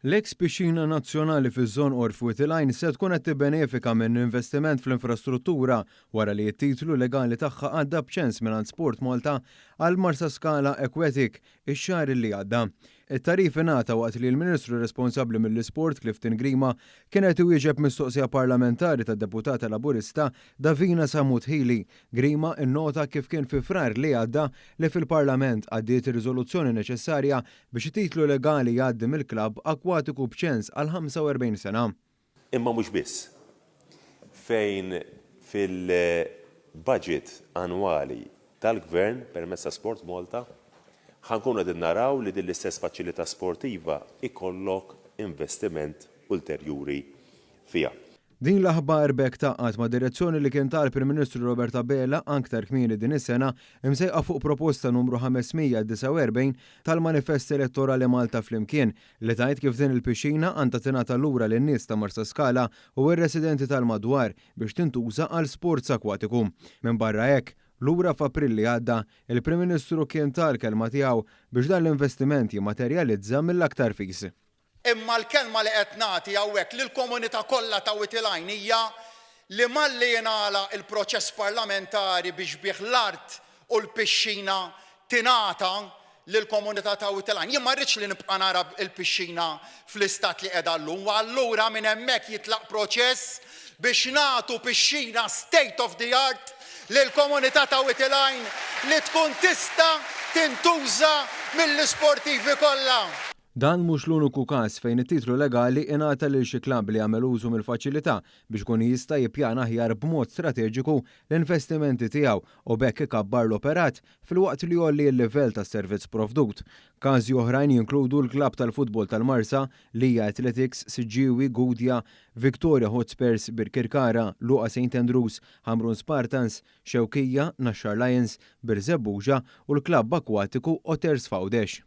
L-eks pixxina nazzjonali fiż-Żonqor f'Wied il-Għajn se tkun qed tibbenefika minn investiment fl-infrastruttura wara li t-titlu legali tagħha għadda b'ċens mingħand Sport Malta għal Marsaskala Aquatic ix-xahar li għadda. It-tagħrif ingħata waqt li l-Ministru responsabbli mill-Isport Clifton Grima kien qed iwieġeb mistoqsija parlamentari tad-Deputata Laburista Davina Sammut Hili. Grima innota kif kien fi Frar li għadda li fil-Parlament għaddiet ir-riżoluzzjoni neċessarja biex it-titlu legali jgħaddi mill-klabb akwatiku b'ċens għal 45 sena. Imma mhux biss. Fejn fil-budget annwali tal-Gvern permezz ta' Sport Malta ħa nkunu qegħdin naraw li din l-istess faċilità sportiva ikollok investiment ulterjuri fiha. Din l-aħbar b'hekk tgħaqqad ma' direzzjoni li kien ta l-Prim Ministru Robert Abela aktar kmieni din is-sena imsejħa fuq proposta numru 549 tal-Manifest Elettorali Malta Flimkien li tgħid kif din il-pixxina għandha tingħata lura lin-nies ta' Marsaskala u r-residenti tal-madwar biex tintuża għal sports akwatiku. Minn barra hekk, lura f'April li għadda, il-Prim Ministru kien ta l-kelma tiegħu biex dan l-investiment jimmaterjalizza mill-aktar fis. Imma l-kelma li qed nagħti hawnhekk lill-komunità kollha ta' Wied il-Għajn hija li malli jingħalaq il-proċess parlamentari biex bih l-art u l-pixxina tingħata lill-komunità ta' Wied il-Għajn, jien ma rridx li nibqa' nara l-pixxina fl-istat li qiegħda llum u allura minn hemmhekk jitlaq proċess biex nagħtu pixxina state of the art lill-komunità ta' Wied il-Għajn li tkun tista' tintuża mill-isportivi kollha. Dan mhux l-uniku każ fejn it-titlu legali ingħata lil xi klabb li jagħmel użu mill-faċilità biex ikun jista' jippjana aħjar b'mod strateġiku l-investimenti tiegħu u b'hekk ikabbar l-operat filwaqt li jgħolli l-livell tas-servizz provdut. Każi oħrajn jinkludu l-klabb tal-futbol tal-Marsa, Lija Athletics, Siġġiewi, Gudja, Victoria Hotspurs, Birkirkara, Luqa St Andrews, Ħamrun Spartans, Xewkija, Naxxar Lions, Birżebbuġa u l-klabb akwatiku Otters f'Għawdex.